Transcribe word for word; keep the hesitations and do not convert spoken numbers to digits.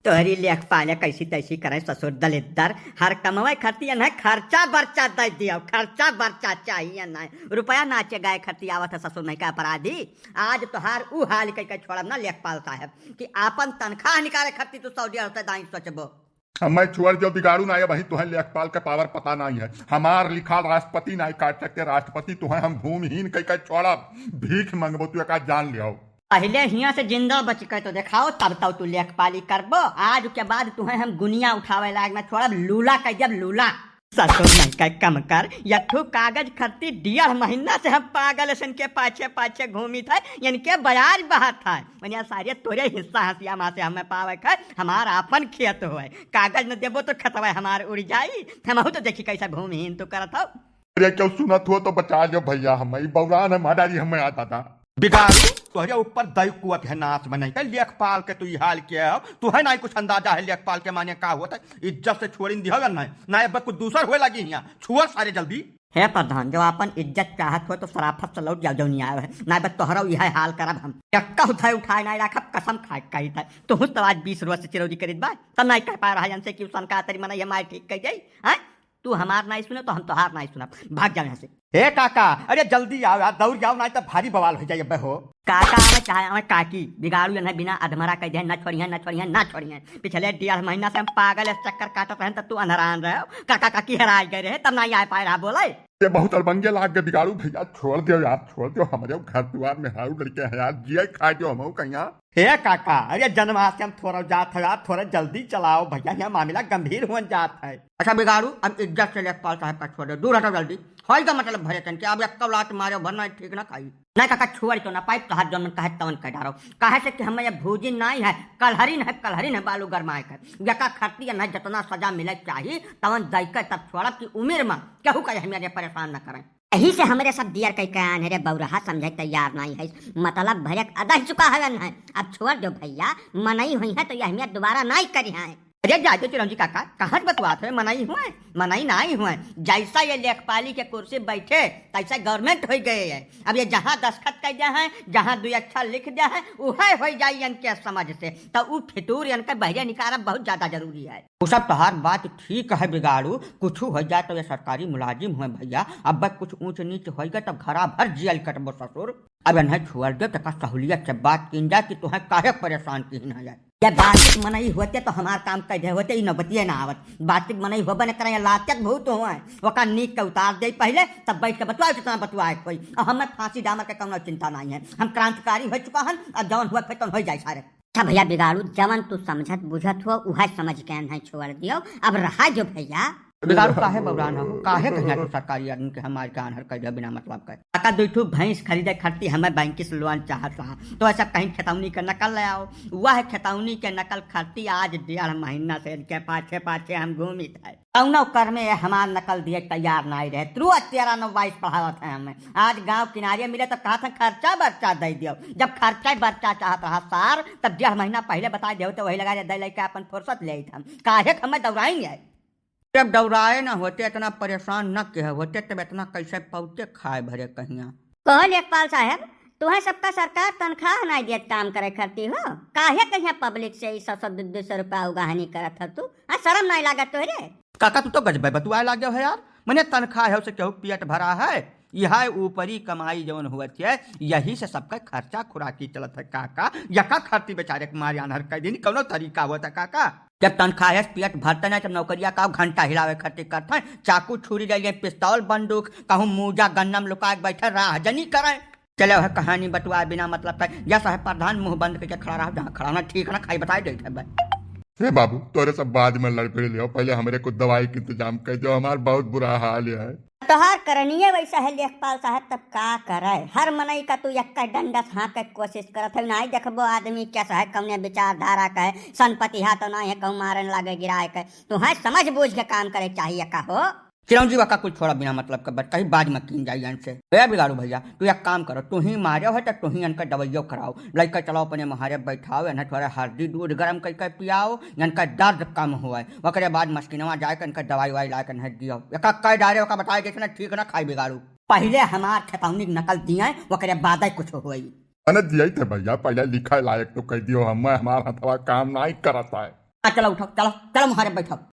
तोहरी लेखपाले कैसी तैसी करे ससुर दलिद्दर, हर कमवे खरती है ना, खर्चा बर्चा दइ दियो, खर्चा बर्चा चाहिए ना, रुपया नाचे गाए खरती आवत है ससुर नहीं का अपराधी। आज तोहार ऊ हाल कइ के छोड़ब ना लेखपाल साहब कि आपन तनखाह निकाले खरती तू सौ डेढ़ सौ दाई सोचबो। हमें छोड़ दियो बिगाड़ू ना, अबहीं तोहें लेखपाल के पावर पता नाहीं है। हमार लिखा राष्ट्रपति नाहीं काट सकते, राष्ट्रपति तोहें हम भूमिहीन कइ के छोड़ब, भीख मंगबो तू एका जान लियो। पहिले हियाँ से जिंदा बचि के तो देखाओ, तब तउ तू लेखपाली करबो। आज के बाद तुहें हम गुनिया उठावे लायक ना छोड़ब, लूला कइ देब लूला। ससुर नहीं का कम कर, यट्ठू कागज खरती डेढ़ महीना से हम पागल असन के पाछे पाछे घूमित है, इनके बयाज बहत है। मनिया सारे तोरे हिस्सा हंसिया माँ से हमें पावे के, हमार आपन खेत होए, कागज न देबो तो खतवा हमार उड़ जाई, हमहू तो देखी कैसे भूमिहीन तू करत हो। अरे क्यों सुनत हो तो बचा लियो भइया, हम ई बौरान है माडारी हमें आता था। बिगाड़ू, तोहरे ऊपर दई कुवत है नाश बनाई के, लेखपाल के तू ई हाल किया हो, तू है ना कुछ अंदाजा है लेखपाल के माने का होता है, इज्जत से छोड़िन दिहल ना है, ना अब कुछ दूसर होए लगी हियाँ, छोड़ सारे जल्दी। हे प्रधान, जो आपन इज्जत चाहत हो तो सराफत से लौट जाओ, जौन आयो है, ना बस तोहरो यह हाल करब हम। एक्का उठाए उठाए ना रखब, कसम खाए कही था। तू तो आज बीस रोज से चिरौरी करीत बा, तब ना कह पा रहा इनसे कि उसन का तरी मना ये मार ठीक कह जाई, हैं? तू हमार नाई सुने तो हम तोहार नाई सुनब। भाग जाओ यहाँ से। हे काका, अरे जल्दी आओ यार, दौड़ जाओ, नाई तो भारी बवाल हो जाए अबे हो। काका आवे चाहे आवे काकी, बिगाड़ू इन्हें बिना अधमरा कह दे, ना छोड़िए, ना छोड़िए, ना छोड़िए। पिछले डेढ़ महीना से हम पागल इस चक्कर काटत रहन, तब तू अनहरान रहे हो। काका काकी हराए गए रहे, तब ना आ पाए रहा बोले। ये बहुत अलबंगे लाग गए बिगाड़ू भइया, छोड़ दियो यार, छोड़ दियो। हमरे घर दुआर में हाउ लड़के हैं यार, जिए खाए दियो हम कहीं। हे काका, अरे जन्माष्टमी थोड़ा जात है यार, थोड़ा जल्दी चलाओ भइया, यहाँ मामला गंभीर होन जात है। अच्छा बिगाड़ू, अब इज्जत से लेखपाल साहब का छोड़ दो, दूर हटो जल्दी। होई का मतलब भरे तन के, अब एक लात मारे भर ना ठीक ना खाई। नहीं काका, छोड़ तो ना पाइप, कहा जौन मन कहे तवन कह डारो। काहे से कि हमें ये भूजी नाई है, कलहरिन है, कलहरिन है बालू गरमाए के। यका खरती है ना, जितना सजा मिले चाहिए, तवन दई के तब छोड़ब कि उम्र में केहू का हमें ये परेशान न करें। यही से हमरे सब दियर कई कान है रे बौरहा, समझे तैयार नाई है। मतलब भरे अदह चुका हवन है। अब छोड़ दो भइया, मनई हुई है तो ये अहमियत दोबारा नाई करी है। अरे जाए दो चिरौंजी काका, कहाँ से बतुआत है? मनई हुए, मनई नाई हुए। जैसा ये लेखपाली के कुर्सी बैठे, तैसा government हो गए है। अब ये जहाँ दस्तखत कर दिया है, जहाँ दुई अक्षर लिख दिया है, उहे हो जाई इनके समझ से। तो उ फितूर इनके बहरे निकारब बहुत ज्यादा जरूरी है। उ सब तोहार बात ठीक है बिगाड़ू, कुछ हो जाए तो ये सरकारी मुलाजिम हुए भइया, अब बस कुछ ऊंच नीच होइगा तब घरा भर जेल कटबो ससुर। अब इन्हें छोड़ दे तो का सहूलियत से बात कीन जाए कि तुहें काहे परेशान कीन है। ये बातचीत मनई होते तो हमार काम कह दे होते, ई नौबतिये ना आवत। बातचीत मनई होबे न करे, लातक भूत हुए, ओका नीक के उतार दे पहले, तब बैठ के बतुआए जितना बतुआए कोई। और हमें फांसी डामर के कौनो चिंता नहीं है, हम क्रांतिकारी हो चुका हन, अब जौन हुआ फिर तौन हो जाए सारे। अच्छा भइया बिगाड़ू, जवन तू समझत बुझत हो, उहे समझ के नहीं छोड़ दियो। अब रहा जो भइया। बिगाड़ू काहे बौरान हो? काहे कहिया तू सरकारी आदमी के हमार के आन्हर कर दिया बिना मतलब के? काका, दुई ठू भैंस खरीदे खरती हमें बैंक से loan चाहत रहा, तो ऐसा कहीं खेतौनी के नकल ले आओ। वह खेतौनी के नकल खरती आज डेढ़ महीना से इनके पाछे पाछे हम घूमित है। कौनो कर्मे ये हमार नकल दिए तैयार नाई रहे। तू तेरह नौ बाईस पढ़ावत है हमें। आज गांव किनारे मिले तो कहत है खर्चा बर्चा दे दियो। जब खर्चा बर्चा चाहत रहा सार, तब डेढ़ महीना पहले बता दियो तो वही लगा दे लेके अपन फुर्सत ले आई हम। काहे के हमें दौड़ाई है? जब दौड़ाए न होते, इतना परेशान न किहे होते, तब इतना कैसे पौते खाए भरे कहिया। कहो लेखपाल साहब, तुहें सबका सरकार तनखाह नाई देत काम करे खरती हो? काहे कहिया public से ई सौ सौ दो दो सौ रुपया उगाहनी करत हो तू? हाँ, शर्म नाई लागत तोहरे? काका, तू तो गजबे बतुआए लागे हो यार। मने तनखाह है, उसे केहू पेट भरा है? यह ऊपरी कमाई जौन हुवत है, यही से सबका खर्चा खुराकी चलत है काका। यका खरती बेचारे के मारे आन्हर कर देनी, कौनो तरीका होता काका? जब तनखाह है पेट भरते नहीं, तब नौकरिया का घंटा हिलावे खरती करते हैं। चाकू छुरी ले लिए, पिस्तौल बंदूक, कहूँ मूजा गन्नम लुका के बैठे, राह जनी करें। चले वह कहानी बतुआ बिना मतलब का, या साहब प्रधान मुंह बंद करके खड़ा रहा, जहाँ खड़ा ना ठीक ना खाई बताए देते हैं भाई। हे बाबू, तोरे सब बाद में लड़ भिड़ लियो, पहले हमरे कुछ दवाई के इंतजाम कर दियो, हमार बहुत बुरा हाल है। तोहार करनिये वैसा है लेखपाल साहब, तब का करे? हर मनई का तू यक्का डंडा से हाँके के कोशिश करत है, नाई देखबो आदमी कैसा है, कौने विचारधारा का है, सनपतिहा तो नाई है, कहूँ मारन लागे गिराए के। तू है समझ बूझ के काम करे चाहिए का हो। चिरौंजी वका कुल छोड़ा बिना मतलब के बत कही, बाज मत कीन जाई इनसे। ए बिगाड़ू भैया, तू एक काम करो, तू ही मारे हो तो तू ही इनका दवाइयो कराओ, लइका चलाओ अपने मुहारे बैठाओ, इन्हें थोड़ा हल्दी दूध गरम करके पियाओ, इनका दर्द कम होए, ओकरे बाद मस्किनवा जाए के इनका दवाई वाई ला के इन्हें दियो। एका कह डारे ओका बताए जैसे ना ठीक ना खाई बिगाड़ू। पहले हमार खेतौनी के नकल दिए, ओकरे बाद कुछ होई। अने दिए थे भैया, पहले लिखा लायक तो कह दियो, हम हमार हथवा काम नहीं करता है। आ चलो उठो, चलो, चलो मुहारे बैठो।